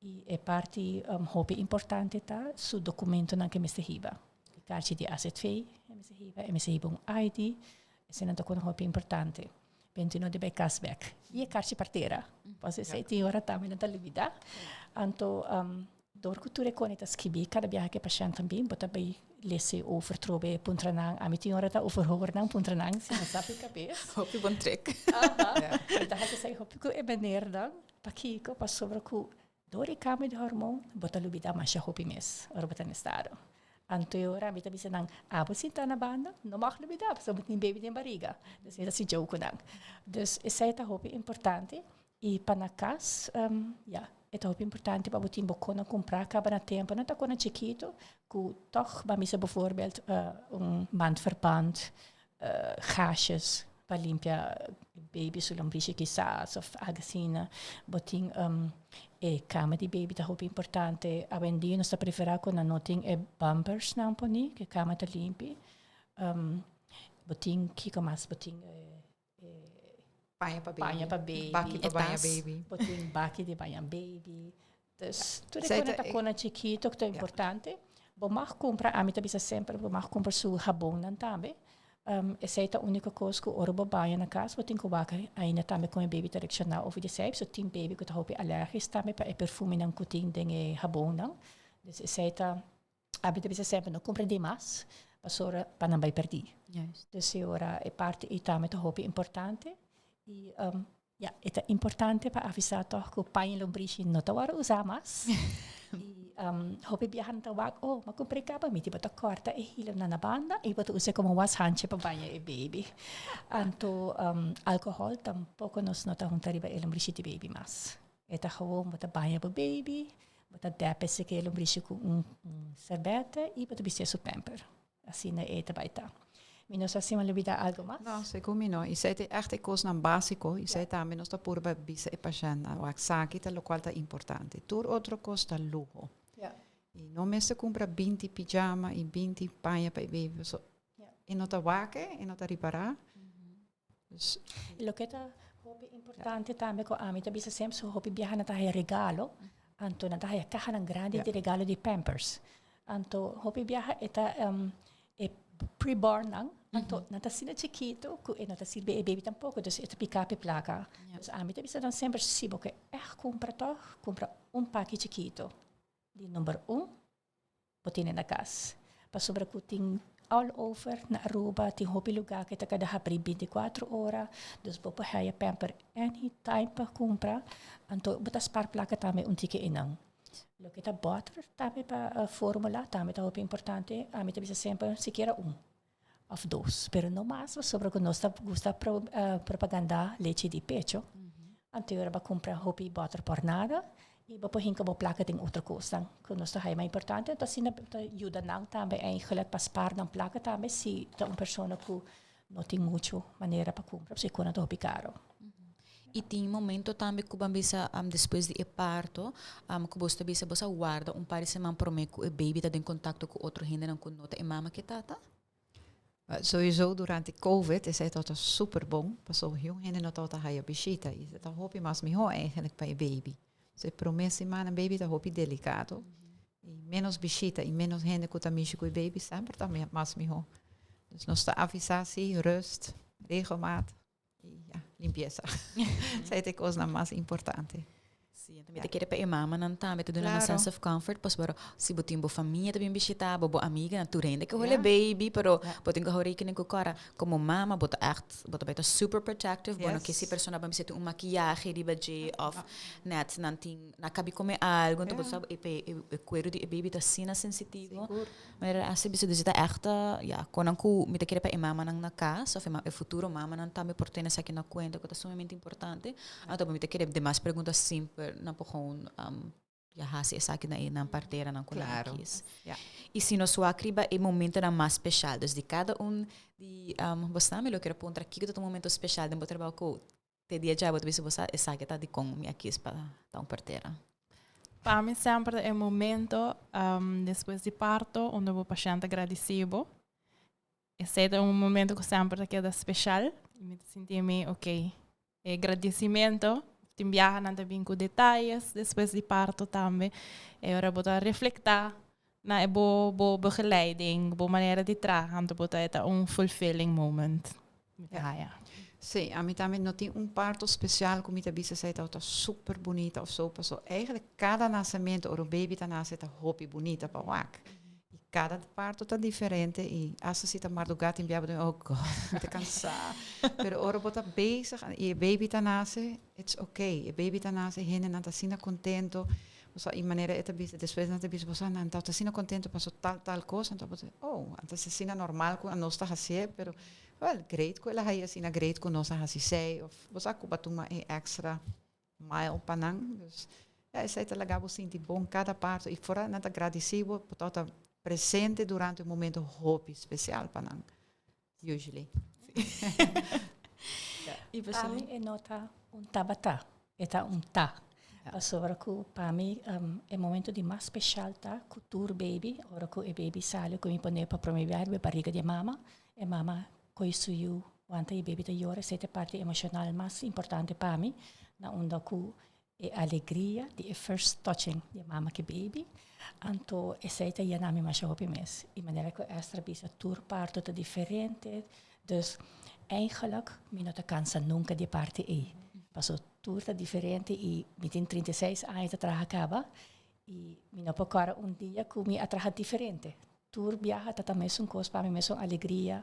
i e parti hopi importante ta su dokumentonan ke mester hiba. E karchi di azv e mester hiba, e mester hiba un ID, eseinan ta kos hopi importante. Benti no di bai kas bek. I e karchi partera. Pas esei tin ora tambe nan ta lubida. Anto dor ku tur e kone ta skibí kada biaha ku e pashèntnan bin, bo ta bai lese over trobe puntra nan. Ami tin ora ta overhoor nan puntra nan si nan sa fi kabes. Hopi bon trek. Aha. Mi ta hasi esei hopi ku e menernan. Pakiko? Pasobra ku Dor e kambio di hormon, bo ta lubida masha hopi mes ora bo ta na estado. Anto e ora mi ta bisa nan, abo sinta na banda, no mag lubida, pasobra bo tin baby den bariga. Dus mi ta hasi joke ku nan. Dus esei ta hopi importante. I pa na kas, ya, e ta hopi importante pa bo tin bo kona kumpra kaba na tempo. No ta kona chikitu, ku tòg bo a misa bivoorbeeld un mandverband, gaasjes pa limpia baby su lombrishi kisas of algo asina. Bo tin e kama di baby ta hopi importante. Awendia nos ta prefera ku nan no tin e bumpersnan poni, ku e kama ta limpi. Bo tin kiko mas? Bo tin e Paña pa baby. Paña pa baby. Baki pa baña baby. Bo tin baki di baña baby. Dus tur e kona ta kona chikito ku ta importante. Bo mag kumpra, ami ta bisa semper, bo mag kumpra su habonnan tambe. Esei ta uniko kos ku ora bo baña na kas bo tin ku wak ainda tambe kon e baby ta reakshoná over di esei. So tin baby ku ta hopi alergisch tambe pa e perfumenan ku tin den e habonnan. Dus esei ta, ami ta bisa semper no kumpra dimas. Pasobra pa nan bai perdí. Dus e ora e parti ei tambe ta hopi importante. I ja, e ta importante pa avisá tòg ku paña lombrishi no ta wòrdu usá mas. I hopi biaha nan ta wak, oh, m'a kumpr'é kaba, mi tin bo ta kòrta e hilonan na banda i bo ta us'é komo washandje pa baña e baby. Anto alkohòl tampoko nos no ta hunta riba e lombrishi di baby mas. E ta gewoon bo ta baña bo baby, bo ta dèp esaki e lombrishi ku un serbète i bo ta bistié su pamper. Asina e ta bai ta. Mi no sa si mi a lubidá algu mas. No, segun mi no. Esei ta ègt e kosnan básiko. Esei tambe nos ta purba bisa e pashèntnan. Wak, esaki ta lokual ta importante. Tur otro kos ta luho. I no mester kumpra 20 pijama i 20 paña pa e baby pasobra e no ta wak e, e no ta ripará. Dus. Loke ta hopi importante tambe ku ami ta bisa semper su hopi biaha nan ta haya regalo, anto nan ta haya kahanan grandi di regalo di pampers. Anto hopi biaha e ta e preborn nan, anto nan ta asina chikito ku e no ta sirbi e baby tampoko, dus e ta pika pi plaka. Dus ami ta bisa nan semper si bo ke ègt kumpra tòg, kumpra un paki chikito di number un. Bo tene na cas. Pasobra cu tin all over na Aruba tin hopi lugar cu ta kada habri 24 ora, dus bo por haya pamper any time pa cumpra, anto bo ta spaar placa tambe un tiki eynan. Loke ta boter tambe pa formula tambe ta hopi importante, ami ta bisa semper sikiera un of dos, pero no mas pasobra cu nos ta gusta propaganda lechi di pecho, anto ora bo a cumpra hopi boter por nada y bo por hinca bo placa den otro cosnan cu nos ta haya mas importante, anto asina ta yuda nan tambe eigenlijk pa spaar nan placa tambe si ta un persona cu no tin mucho manera pa cumpra pasobra e cosnan ta hopi caro. Y tin momento tambe cu ban bisa despues di e parto cu bos ta bisa bos a warda un par di seman prome cu e baby ta den contacto cu otro hendenan cu no ta e mama cu e tata? Sowieso durante covid esei tabata super bon pasobra hiun hende no tabata haya bishita y esei ta hopi mas miho eigenlijk pa e baby. So e prome siman e baby ta hopi delicado y menos bishita y menos hende cu ta mishi cu e baby semper ta mas miho. Dus nos ta avisa si rust, regelmaat. Y ja, limpieza. Esei ta e cosnan mas importante. Sí, anto mi ta kere pa e mamanan tambe ta duna nan sense of comfort, pasobra si bo tin bo famia ta bin bishita bo, bo amiganan, tur hende ke hole baby, pero bo tin ku hou rekening ku kòrda komo mama bo ta ègt, bo ta bai ta super protective, bo no ke si persona ban bisa tin un makiyahe riba dje òf nèt nan tin, nan kabi kome algu, anto bo sa e e kueru di e baby ta asina sensitivo. Manera a bisa dus e ta ègt ya, konan ku mi ta kere pa e mamanan na kas òf e futuro mamanan tambe por tene esaki na kuenta ku ta sumamente importante. Anto mi ta kere demas pregunta simpel nan por gewoon ya hasi esaki na e nan parteranan ku nan a kis. I si nos wak riba e momentonan mas speshal, dus di kada un di bosnan mi lo kere puntra kiko ta un momento speshal den bo trabou ku te dia djai bo ta bisa bo sa esaki ta dikon mi a kis pa ta un partera. Pa mi semper ta e momento despues di parto unda bo pashent ta gradisí bo. Esei ta un momento ku semper ta keda speshal. Mi ta sinti mi ok. E gradisimentu, tin biaha nan ta bin ku detayes despues di parto tambe. E ora bo ta reflektá na e bo bo begeleiding, bo manera di traha, anto bo ta e ta un fulfilling moment. Mi ta haya. Sí, ami tambe no tin un parto special cu mi ta bisa esey tabata super bunita of so, paso eigenlijk cada nacemento ora un baby ta nace ta hopi bunita pa wak. Y cada parto ta diferente y hasta si ta marduga tin bia bo ta oh God, mi ta cansa. Pero ora bo ta bezig y e baby ta nace, it's okay. E baby ta nace, hendenan ta asina contento. Bo sa, y manera e ta bisa, despues nan ta bisa, bo sa, nan tabata asina contento paso tal, tal cos, anto bo ta, oh, anto es asina normal cu anos ta hacié, pero, well, great cu el a haci asina, great cu nos a haci esey, of bo sa cu bo a tuma e extra mile pa nan. Dus, ja, esey ta laga bo sinti bon cada parto, y fora nan ta gradici bo, bo tabata presente durante un momento hopi special pa nan, usually. Y pa mi e no ta un tabata, e ta un ta. Pasobra cu pa mi e momento di mas special ta cu tur baby, ora cu e baby sali cu mi pone pa prome biaha riba e bariga di e mama, e mama coy su yu wanta e baby ta yora, esey ta e parti emocional mas importante pa mi, na unda cu E alegria di e first touching di e mama ku e baby, anto esei ta yena mi masha hopi mes. I manera ku Esther a bisa tur parto ta diferente, dus eigenlijk mi no ta kansa nunka di e parti ei. Paso tur ta diferente i mi tin 36 aña ta traha kaba i mi no por kòrda un dia ku mi a traha diferente. Tur biaha ta ta mesun kos pa mi, mesun alegria.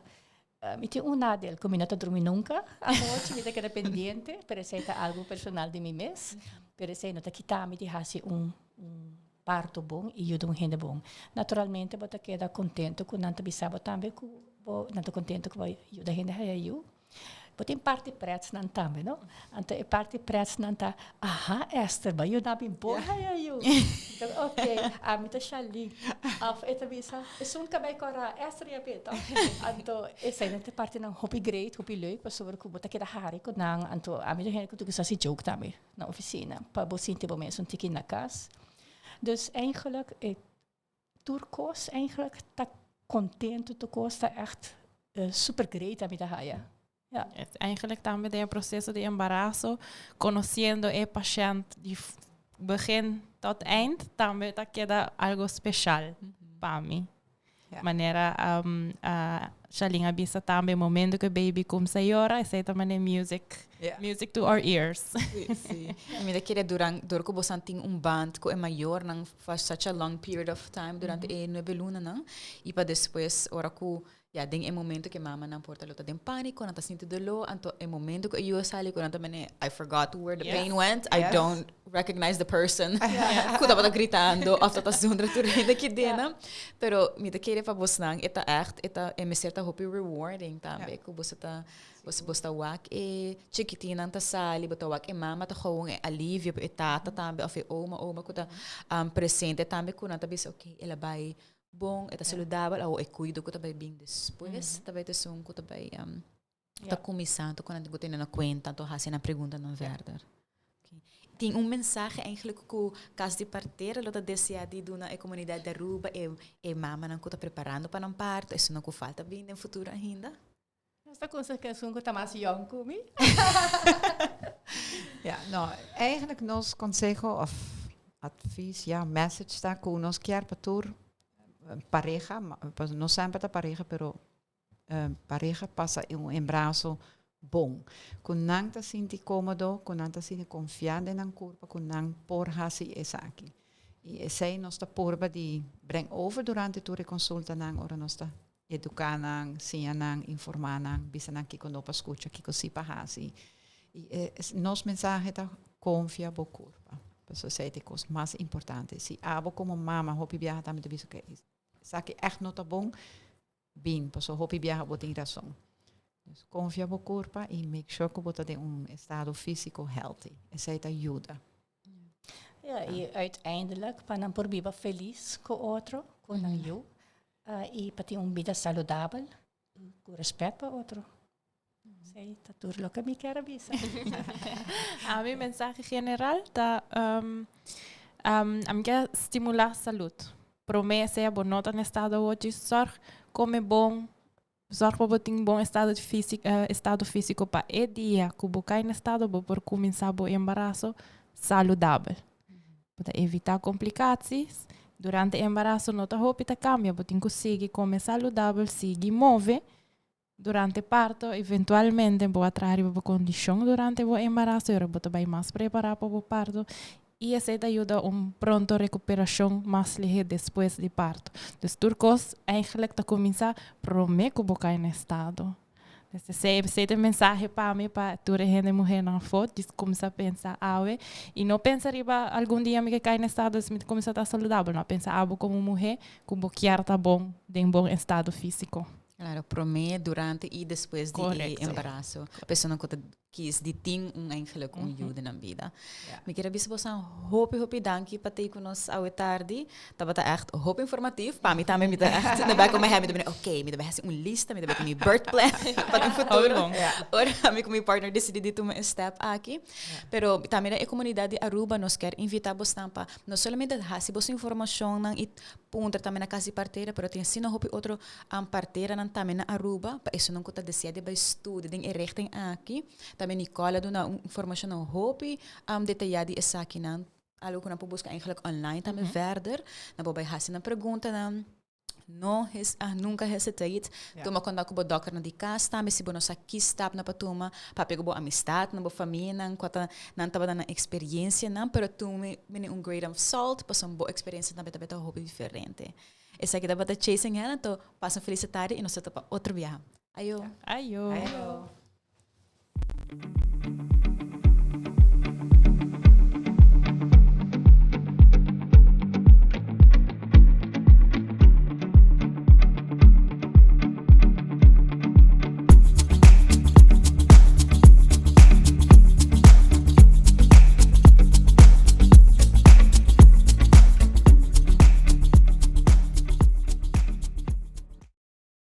Mi tin un nadeel ku mi no ta drumi nunka anochi, mi ta keda pendiente, pero esei ta algu personal di mi mes. Pero esei no ta kita mi di hasi un un parto bon i yuda un hende bon. Naturalmente bo ta keda kontento ku nan ta bisa bo tambe ku bo nan ta kontento ku bo yuda hende haya yu. Bo tin parti pretsnan tambe, no? Anto e parti pretsnan ta, aha Esther, bo a yuda mi bon haya yu. Mi ta, ok, ami ta Shalí. Of e ta bisa, esun kabei kòrá, Esther ya beta. Anto eseinan ta e partinan hopi great, hopi leuk, pasobra ku bo ta keda hari ku nan. Anto ami ta hende ku ta gusta hasi joke tambe na ofisina, pa bo sinti bo mes un tiki na kas. Dus eigenlijk e Tur kos eigenlijk ta kontentu, tur kos ta echt super great ami ta haya. Ja. Eigenlijk tambe den e proceso di embaraso, conociendo e pashent di begin tot eind, tambe ta keda algo special pa mi. Manera Shalin a bisa tambe, momento ku e baby kumsa yora, esei ta manera music, music to our ears. Sí, sí. I mi ta kere duran, dor ku bosan tin un band ku e mayornan for such a long period of time durante e nuebe lunanan, i pa despues ora ku, ya, den e momento ku e mamanan por ta lo ta den pániko, nan ta sinti doló, anto e momento ku e yu a sali ku nan ta manera, I forgot where the pain went, I don't recognize the person ku tabata gritando of tabata zundra tur hende ki dena. Pero mi ta kere pa bosnan e ta echt, e ta, e mester ta hopi rewarding tambe ku boso ta, boso boso ta wak e chikitinnan ta sali, bo ta wak e mama ta gewoon e alivio pa e tata tambe of e oma, oma ku ta presente tambe ku nan ta bisa ok el a bai bon, e ta saludabel, awor e kuido ku ta bai bin despues ta bai ta esun ku ta bai ta kuminsá ku nan tin ku tene na kuenta anto hasi nan preguntanan verder. Tin un mensahe eigenlijk ku Kas di Partera lo ta deseá di duna e komunidat di Aruba, e e mamanan ku ta preparando pa nan parto, esunnan ku falta bini den futuro ainda? Nos ta konsehá esun ku ta mas yòn ku mi. Ja, no, eigenlijk nos conseho of advies, ja, message ta ku nos kier pa tur pareha, no semper ta pareha, pero pareha pasa un embraso bon. Ku nan ta sinti kómodo, ku nan ta sinti konfiá den nan kurpa, ku nan por hasi esaki. I esei nos ta purba di breng over durante tur e konsultanan ora nos ta eduká nan, siña nan, informá nan, bisa nan kiko no pa skucha, kiko si pa hasi. I e nos mensahe ta konfia bo kurpa. Pasobra esei ta e kos mas importante. Si abo komo mama hopi biaha tambe ta bisa ke esaki ègt no ta bon, Bin, paso hopi biaha bo tin rason. Dus konfia bo kurpa i make sure ku bo ta den un estado físiko healthy. Esei ta yuda. Ja, i uiteindelijk pa nan por biba felis ku otro, ku nan yu, i pa tin un bida saludabel, ku respet pa otro. Esei ta tur loke mi kier a bisa. A mi mensahe general ta, ami kier stimulá salud. Promé sea bo no ta na estado awor djis zorg come bon, zorg pa bo tin bon estado di físico, estado físico pa e dia ku bo kai na estado bo por kuminsá bo embaraso saludabel. Bo ta evitá komplikaties. Durante embaraso no ta hopi ta kambia, bo tin ku sigui come saludabel, sigui move. Durante parto, eventualmente bo a traha riba bo kondishon durante bo embaraso i ora bo ta bai mas prepará pa bo parto i esei ta yuda un pronto rekuperashon mas lihé despues di parto. Dus tur kos eigentlik ta kuminsá promé ku bo kai na estado. Dus esei esei ta e mensahe pa mi pa tur e hende muhénan afó, djis kuminsá pensa awe i no pensa riba algun dia mi ke kai na estado dus mi ta kuminsá ta saludabel, no, pensa abo komo muhé ku bo kier ta bon den bon estado físiko. Claro, promé, durante i despues di e embaraso. Personanan ku ta kis di tin un eigenlijk un yu den nan bida. Mi kier a bisa boso hopi hopi danki pa tei ku nos awe tardi. Tabata ègt hopi informatief. Pa mi tambe mi ta ègt in the back of my head mi ta bini ok, mi ta bai hasi un lista, mi ta bai ku mi birth plan pa den futuro. Ora mi ku mi partner disidi di tuma e step aki. Pero tambe na e komunidat di Aruba nos kier invita bosnan pa no solamente hasi boso informashonnan i Puntra tambe na cas di partera, pero tin asina hopi otro parteranan tambe na Aruba, pa esunnan cu ta desea di bay studia den e richting aki. Tambe Nicole a duna un informacionnan hopi detaya di esakinan, algo cu nan por busca eigenlijk online tambe verder. Nan por bay haci nan preguntanan. No hes, ah, nunca hesitate. Tuma contact cu bo dokter na di cas tambe si bo no sa ki stap na pa tuma. Papia cu bo amistad, na bo famia nan, cua ta nan tabata nan experiencia nan, pero tuma mini un grain of salt, pasobra bo experiencia tambe tabata hopi diferente. Esaki tabata Chasing Helen, to pasa un feliz tarde y nos ta topa otro biaha. Ayo. Ayo. Ayo.